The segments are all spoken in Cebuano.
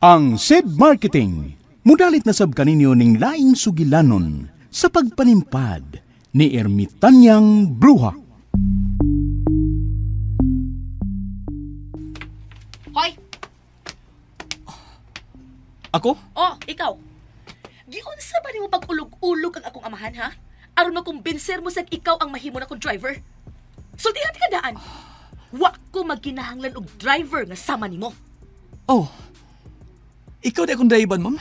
Ang SED Marketing, mudalit na sab kaninyo ning laing sugilanon sa pagpanimpad ni Ermitanyang Bruha. Hoy! Ako? Oh, ikaw. Giunsa ba nimo pag-ulog-ulog ang akong amahan, ha? Aron makumbinser mo sa ikaw ang mahimo na kong driver. Sultihan ka daan. Wa ko magkinahanglan og driver nga sama nimo. Oh. Ikaw di akong driver, ma'am.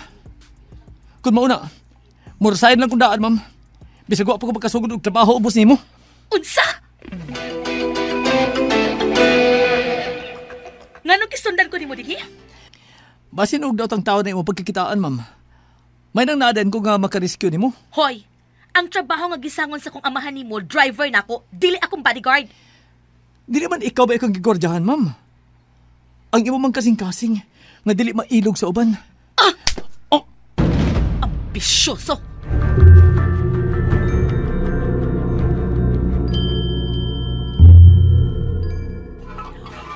Kung mauna, murasahin lang kong daan, ma'am. Bisag wa pa ko pagkasugod og trabaho ubos nimo. Unsa? Nganong gisundan ko nimo dinhi? Basin og daot ang tao na imo pagkikitaan, ma'am. May nang naaden ko nga makarescue nimo. Hoy, ang trabaho nga gisangon sa kong amahan nimo, driver nako, dili akong bodyguard. Dili man ikaw ba ikong gigordyahan, ma'am? Ang imo mang kasing-kasing nga dili mailog sa uban. Ah! Oh! Ambisyoso!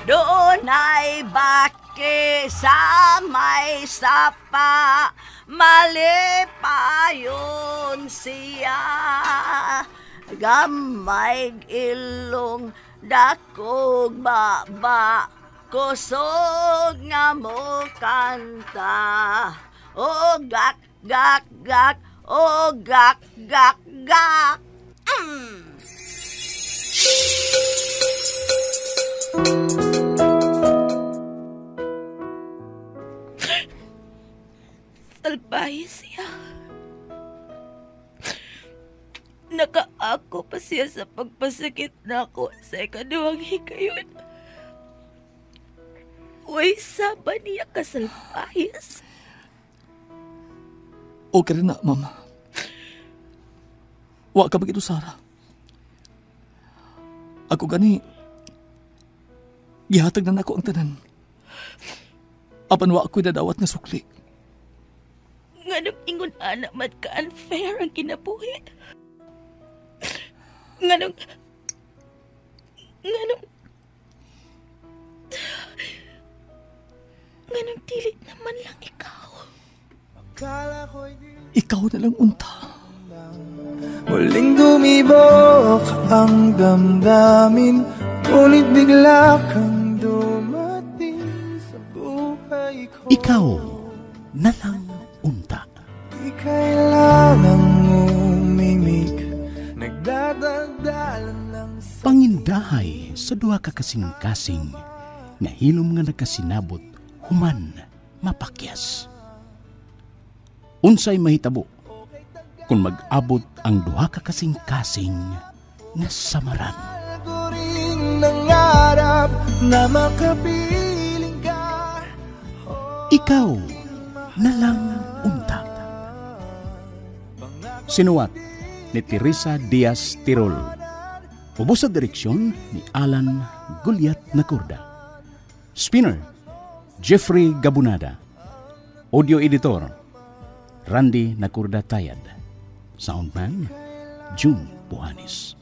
Doon ay baki sa may sapa, malipayon siya. Gamay ilong dakog baba, kusog nga mo kanta. O gak, gak, gak, o gak, gak, gak. Mm. Salbahe siya. Nakaako pa siya sa pagpasakit nako sa ikaduhang higayon. Uy, saba niya kasalpahis. Okay rin na, ma'am. Wa ka bagito, Sarah. Ako gani, gihatag na nako ang tanan. Apan wa ako'y dadawat nga sukli. Nganong ingon anak man ka unfair ang kinabuhi. Nganong dili naman lang ikaw. Ikaw na lang unta. Muling dumibok ang damdamin, ngunit bigla kang dumating sa buhay ko. Ikaw na lang unta. Di kailangang umimik, nagdadaldalan lang sa pangindahay sa duha ka kasing-kasing nga hilom nga nakasinabot human mapakyas. Unsay mahitabo kung mag-abot ang duha ka kasing-kasing nga samaran? Nangarap na makapiling ka. Ikaw na lang unta. Sinuwat ni Teresa Diaz Tirol. Ubos sa direksyon ni Alan Gulyat Nacorda. Spinner, Jeffrey Gabunada. Audio editor, Randy Nacorda Tayad. Soundman, June Buhanis.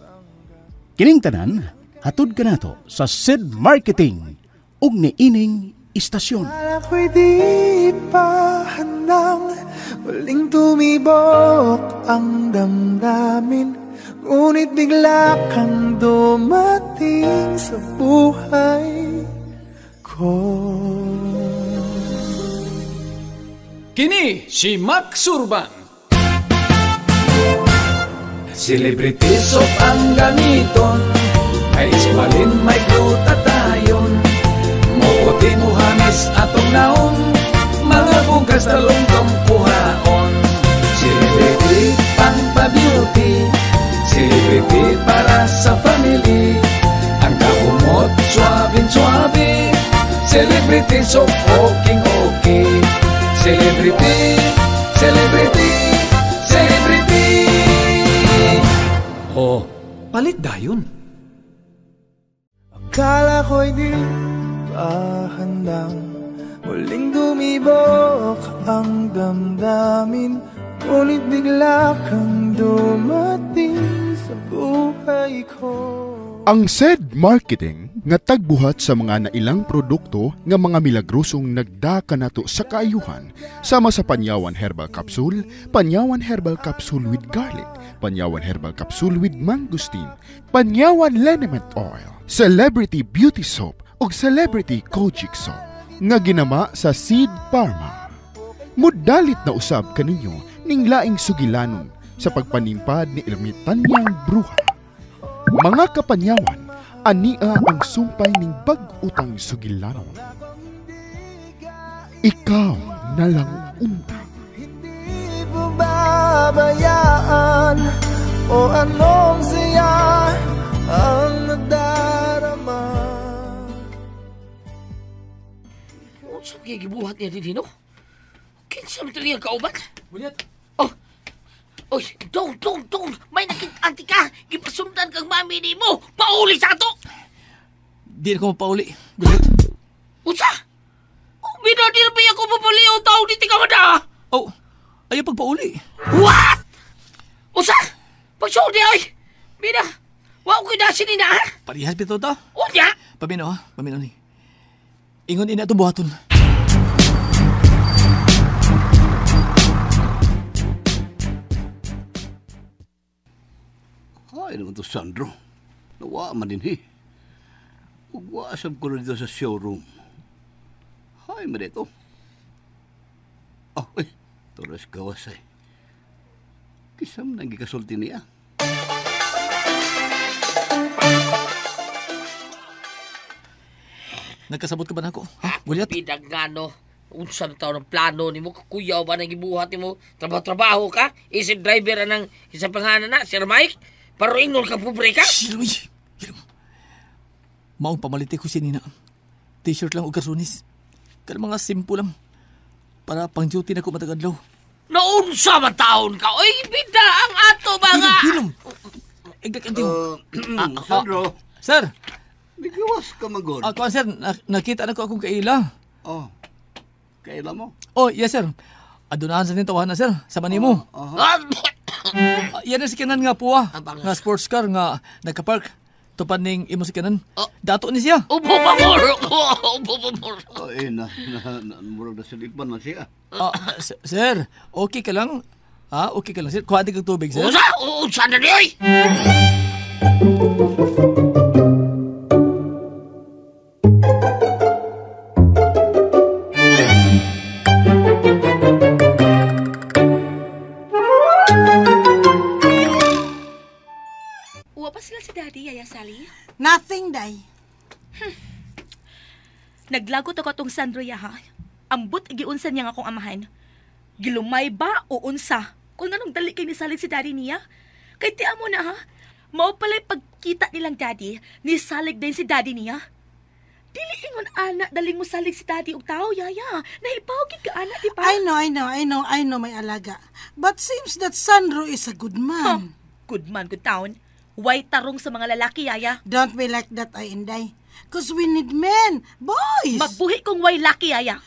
Kining tanan, hatod kanato sa SED Marketing ug niining istasyon. Ako'y di pa handang muling tumibok ang damdamin, ngunit bigla kang dumating sa buhay ko. Kini si Max Surban. Celebrity soap ang gamiton, may iskwalin, may glutatayon. Muputi mo hamis atong naong, mga bugas talongtong kuhaon. Celebrity pang pa-beauty, celebrity para sa family. Ang kahumot, suwabin-suwabi, celebrity soap, okay-okay. Celebrity, celebrity, celebrity. Oh, palit dayon. Akala ko'y di pa handang muling dumibok ang damdamin, ngunit bigla kang dumating sa buhay ko. Ang SED Marketing Nga tagbuhat sa mga nailang produkto nga mga milagrosong nagdaka nato sa kaayuhan sama sa Panyawan Herbal Capsule, Panyawan Herbal Capsule with Garlic, Panyawan Herbal Capsule with Mangosteen, Panyawan Liniment Oil, Celebrity Beauty Soap ug Celebrity Kojic Soap nga ginama sa Seed Pharma. Mudalit na usab kaninyo ning laing sugilanon sa pagpanimpad ni Ermitanyang Bruha. Mga kapanyawan, ania ang sumpay ning bag-utang sugilanon. Ikaw na lang unta. Hindi pababayaan o anong saya ang nadarama. Unsa kay gibuhat niya dinhi, no? Kinsa man to niya kauban? Bunyat. Oh. Oy, dong. May nakit-anti ka. Gipasundan kang mami nimo. Pauli sa ato. Di na ko mapauli. Gulyat. Unsa? Oh, bina di na ba ako mapuli o tao dito ka mada? Oh, ayaw pagpauli. What? Unsa? Pagsulti oy. Bina, wa ko dasin ni na. Parehas bitaw ta. Unya? Paminaw ha, paminaw ni. Ingon ina itong buhaton. Ay naman to, Sandro. Nawa man din, he. Ugwasab ko na dito sa showroom. Hay man dito. Oh, eh. Torres gawas ay. Kisam nang gikasulti niya. Nagkasabot ka ba na ako? Ha? Gulyat? Pinagano. Unsa na taon ang plano nimo? Kuyaw ba nang gibuhat nimo? Trabaho-trabaho ka? Isip driver ang isa pangalan na, Sir Mike? Pero ingon ka pobre ka? Shh, Hilom. Maong pamalite ko si Nina. T-shirt lang o karsunis. Kada mga simple lang. Para pang duty na ko matagadlaw. Naunsa man taon ka? Oy, bida ang ato mga... Hilom! Igdak ang Sandro. Sir! Migawas ka magod. Ako, sir, nakita na ko akong kaila. Oh, kaila mo? Oh, yes, sir. Adunahan sa nito, na, sir. Sa manimo. Yan ang sikanan nga po, nga sports car nga nagka-park. Tupad ning imo sikanan. Dato ni siya. Ubo pa moro. Ubo pa moro. Oh, eh, murag na silipan man siya. Sir, okay ka lang? Ha? Okay ka lang, sir? Kuha kang tubig, sir. Usa! Usa na niyoy! Uwa pa sila si Daddy, Yaya Sally? Nothing, Day. Naglagot ako atong Sandro, ya, ha? Ambot giunsa niya nga akong amahan. Gilumay ba o unsa? Kung anong dali kay nisalig si Daddy niya? Kay tiya mo na, ha? Mao pala'y pagkita nilang Daddy, nisalig din si Daddy niya. Dili ingon, ana, daling mo salig si Daddy og tao, Yaya. Nahibaw gid ka, ana, di ba? I know, may alaga. But seems that Sandro is a good man. Huh, good man, good town. Way tarong sa mga lalaki, Yaya. Don't be like that, ay Inday. Cause we need men, boys. Magbuhi kong way laki, Yaya.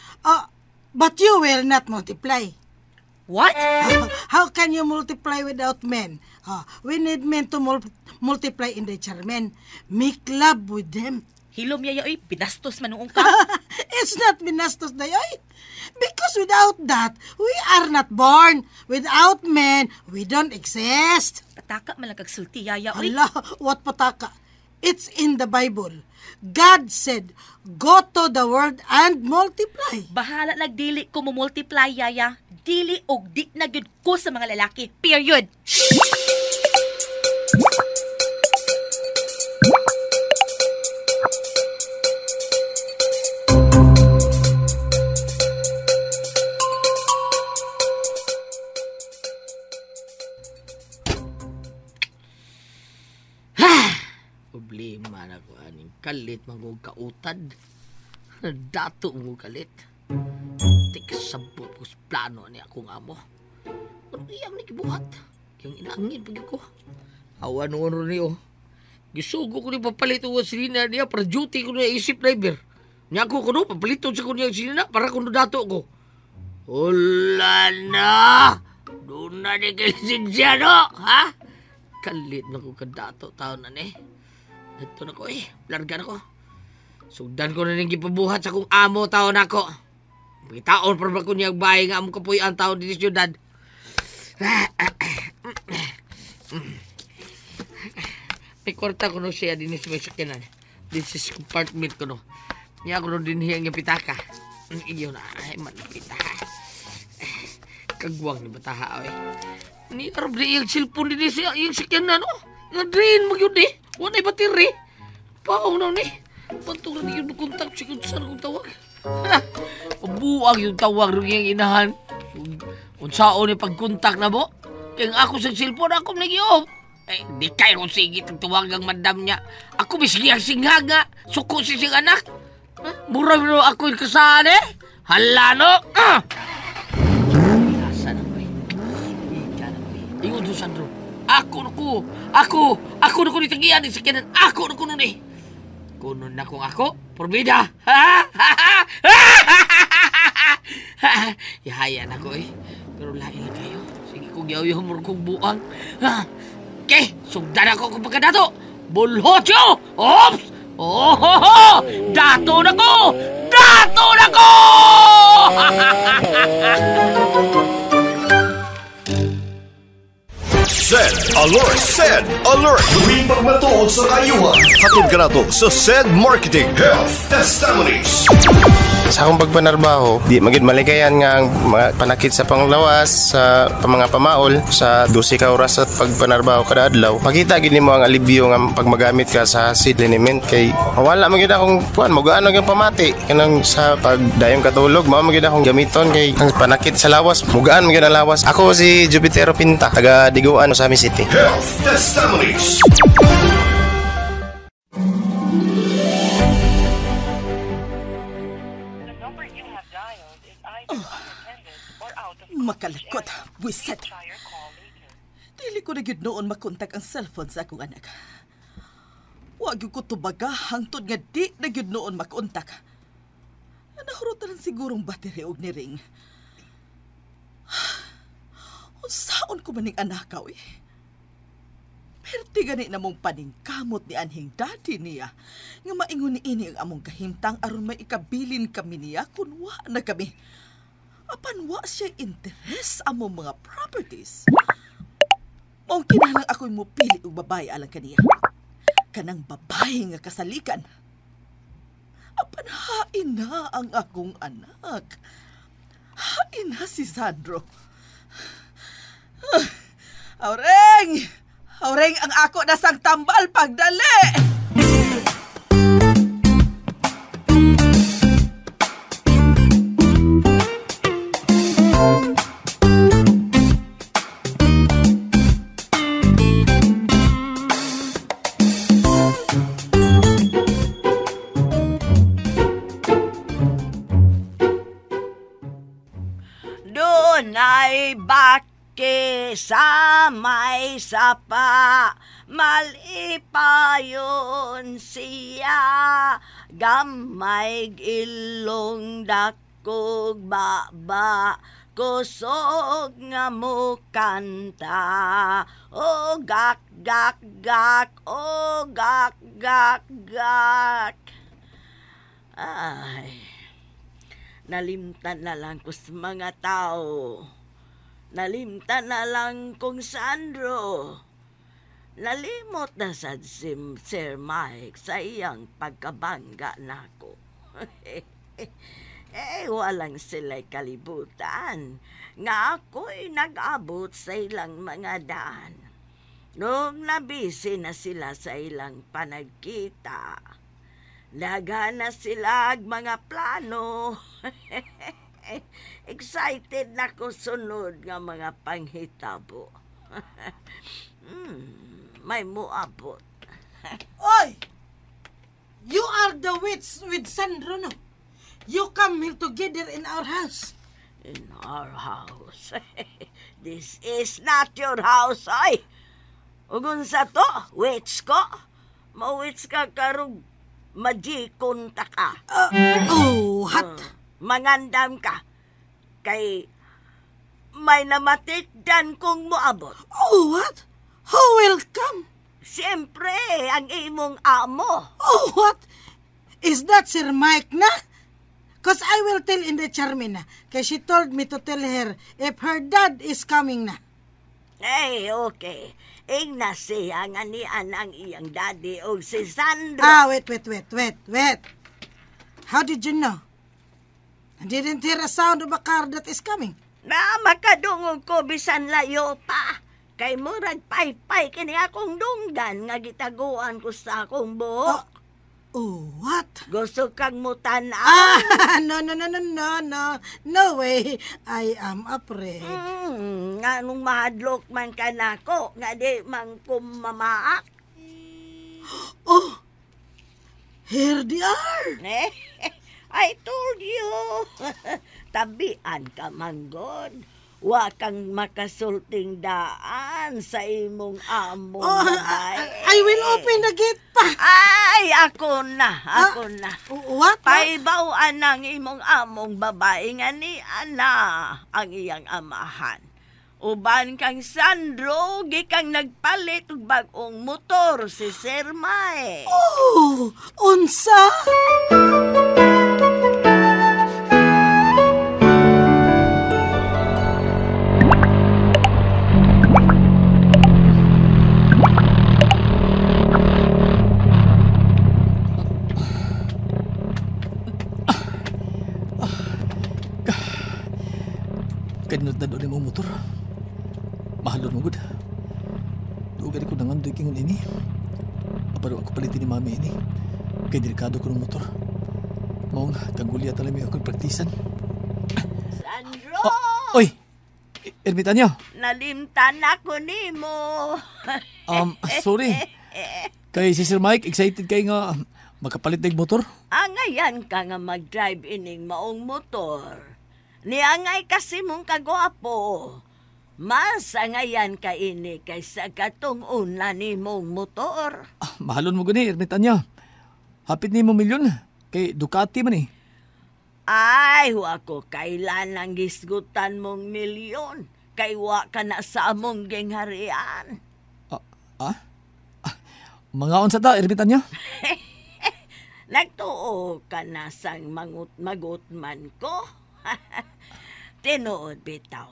But you will not multiply. What? How can you multiply without men? We need men to multiply in the chairman. Make love with them. Hilom, Yaya, oy, binastos manuong ka. It's not binastos, Dayoy. Because without that, we are not born. Without men, we don't exist. Pataka man lang kagsulti, Yaya, oy. Ala, what pataka? It's in the Bible. God said, go to the world and multiply. Bahala nagdili ko mo multiply, Yaya. Dili og di na gyud ko sa mga lalaki. Period. Problema na ko aning kalit mangog kautad. Dato mo kalit. Tiksabot ko sa plano ni akong amo. Ano iyang nikibuhat? Yung inangin pag ko. Awa noon niyo. Gisugo ko ni papalit o silina niya para duty ko niya isip driver. Niya ko kuno papaliton sa ko niya silina para kuno dato ko. Wala na! Doon na ni kalisensya no? Ha? Kalit na ko kadato taon na ni. Ito na ko eh. Larga na ko. Sugdan ko na ning gipabuhat sa kong amo taon ako. Pagitaon pa ba ko niya ang bahay nga among kapuy-an taon din sa syudad. May kwarta ko no siya din sa may sakinan. This is compartment ko no. Niya ko no din hiyang yung pitaka. Iyo na, ay manapita. Kagwang ni bataha, oy. Ni arob ni iyang cellphone din siya, iyang sakyanan, no? Nga-drain mo yun eh. Wala battery. Paong na ni. Pantong na niyo kontak siya kung saan kong tawag. Buang yung tawag rin iyang inahan. Unsaon ni pagkontak na mo? Kaya ako sa cellphone, ako nag-i-off. Eh, di kayo kung sige tawag ang madam niya. Ako bisigi ang singhag nga. Suko si siyang anak. Mura mo ako yung kasaan eh. Hala no! Ah! Asa na ko eh. Ika na ko eh. Ayun doon, Sandro. Ako na ko. Ako. Ako na ko nitagian. Isakinan. Ako na ko nun eh. Kunon na kong ako. Purbida. Ihaya na ko eh. Pero lain lang kayo. Sige kong yaw-yaw mo kong buang. Okay, sugdan ako kung pagkadato. Bulhotyo! Oops! Oh, ho, ho! Dato na ko! Dato na ko! Send alert! Send alert! Tuwing pagmatuod sa kayuhan. Hatod ka na to sa Send Marketing Health Testimonies. Sa akong pagpanarbaho, di magid malikayan nga ang mga panakit sa panglawas, sa mga pamaol, sa 12 ka oras sa pagpanarbaho kada adlaw. Makita gid nimo ang alibyo nga pag magamit ka sa seed liniment kay mawala man gyud akong kuan, mogaan ang pamati kanang sa pagdayong katulog, mao man gyud akong gamiton kay ang panakit sa lawas, mugaan man gyud ang lawas. Ako si Jupitero Pinta, taga Diguan, Ozamiz City. Health Testimonies. Makalakot, buwiset. Dili ko na gyud noon makontak ang cellphone sa akong anak. Wa gyud ko tubaga hangtod nga di na gyud noon makontak. Nahurutan lang sigurong battery og ni ring. Unsaon ko maning anakaw eh. Perti gani na mong paningkamot ni anhing daddy niya nga maingon ni ini ang among kahimtang aron may ikabilin kami niya kun wa na kami. Apan wa siya interes among mga properties. Maong kinahanglan ako'y mupili og babae alang kaniya. Kanang babae nga kasalikan. Apan hain na ang akong anak. Hain na si Sandro. Aureng! Aureng, ang ako na sang tambal pagdali! Dunay baki sa may sapa, malipayon siya, gamay ilong dakog baba, kusog nga mukanta. O gak gak gak, o gak gak gak. Ay, nalimtan na lang ko sa mga tao. Nalimtan na lang kong Sandro. Nalimot na sad si Sir Mike sa iyang pagkabangga nako. Eh, walang sila'y kalibutan nga ako'y nag-abot sa ilang mga daan. Nung nabisi na sila sa ilang panagkita, nagana sila ag mga plano. Excited na ko sunod nga mga panghitabo. May muabot. Oy! You are the witch with Sandro, no? You come here together in our house. In our house? This is not your house, ay! Ug unsa to, witch ko? Mawitch ka karog majikon ta ka. Oh, what? Mangandam ka. Kay may namatikdan kong moabot. Oh, what? Who will come? Siyempre, ang imong amo. Oh, what? Is that Sir Mike na? Cause I will tell Inday Charmin na. Kay she told me to tell her if her dad is coming na. Ay, okay. Ingna siya nga nian ang iyang daddy og si Sandro. Ah, wait. How did you know? I didn't hear a sound of a car that is coming. Na, makadungog ko bisan layo pa. Kay murag paypay kini akong dunggan nga gitaguan ko sa akong buhok. Oh, what? Gusto kang mutanaw? Ah, no. No way. I am afraid. Nga nung mahadlok man ka nako, nga di man kumamaak. Oh, here they are. I told you. Tabian ka manggod. Wa kang makasulting daan sa imong amo. Oh, I will open the gate pa. Ay, ako na. What? Paibawan ang imong among babae nga ni Ana ang iyang amahan. Uban kang Sandro, gikang nagpalit og bag-ong motor si Sir Mike. Oh, unsa? Kanot na doon mo motor. Mahalon mo gud. Dugan ko nangandoy kingon ini. Aparo ako palitin ni mami ini. Kay delikado ko ng motor. Maong kagulya talaga may akong praktisan. Sandro! Oh, oy! Ermitanyo! Nalimtan ako nimo. Sorry. Kay si Sir Mike, excited kay nga makapalit ng motor. Angayan ka nga mag-drive ining maong motor. Niangay kasi mong kagwapo. Mas angayan ka ini kaysa katong una ni mong motor. Ah, mahalon mo gani, Ermitanyo. Hapit ni mo milyon. Kay Ducati man eh. Ay, wa ko kailan ang gisgutan mong milyon. Kay wa ka na sa among gingharian. Mga unsa ta, Ermitanyo? Nagtuo ka na sang magut-man ko. Tinuod bitaw,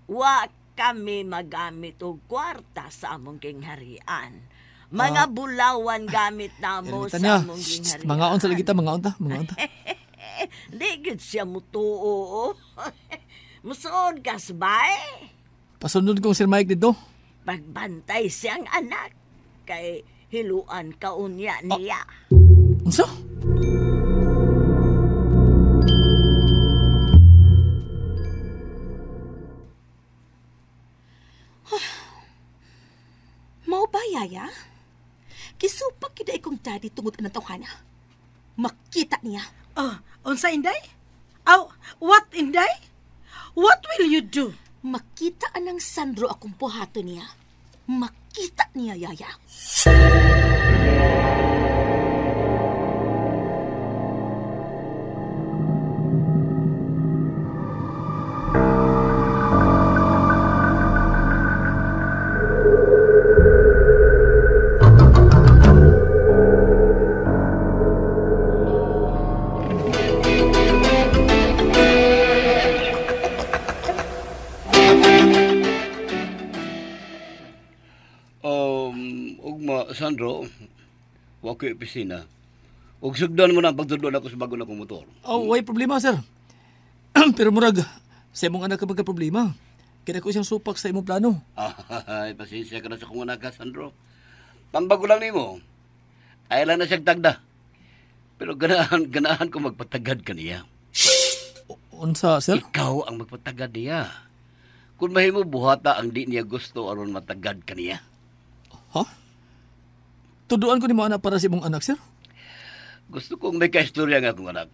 wa kami magamit og kwarta sa among gingharian. Mga bulawan gamit namo sa among gingharian. Mga unsa lagi ta, mga unta. Di gid siya mutuo. Musuod kas bay. Pasunod kong Sir Mike dito. Pagbantay siyang anak kay hiluan ka unya niya. Unsa? Mao ba, Yaya? Kisupak kita ikong daddy tungod anang tawhana. Makita niya. Oh, unsa Inday? Oh, what Inday? What will you do? Makita anang Sandro akong buhato niya. Makita niya, Yaya. Ugma, Sandro, wa ko'y opisina. Ug sugdan mo na ang pagtudlo nako sa bago na akong motor. Oh, way problema, sir. Pero murag, sa imong anak ka magka-problema. Kaya ko siyang supak sa imong plano. Ay, pasensya ka na sa kong anak, Sandro. Pambago lang nimo. Ay lang na siyang tagda. Pero ganahan ko magpatagad kaniya. Unsa, sir? Ikaw ang magpatagad niya. Kung mahimo buhata ang di niya gusto aron matagad kaniya. Ha? Tuduan ko ni mo anak para sa imong anak, sir? Gusto kong may kaistorya nga akong anak.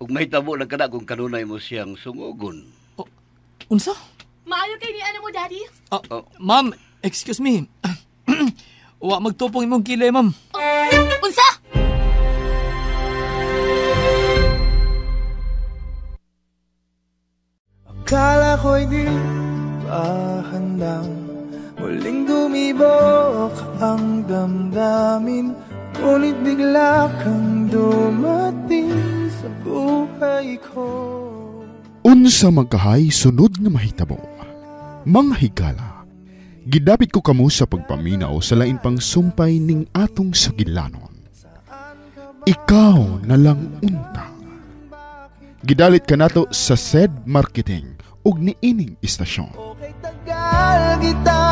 Ug mahitabo lang kana kung kanunay mo siyang sungugon. Oh, unsa? Maayo kay ni ano mo, Daddy? Ma'am, excuse me. Wa magtupong imong kilay, ma'am. Oh, unsa? Akala ko'y di pa handang muling dumibok ang damdamin, ngunit bigla kang Dumating sa buhay ko. Unsa magkahay sunod nga mahitabo? Mga higala, gidapit ko kamo sa pagpaminaw sa lain pang sumpay ning atong sugilanon. Ikaw na lang unta. Gidalit kanato sa SED Marketing ug niining istasyon. Tagal kita.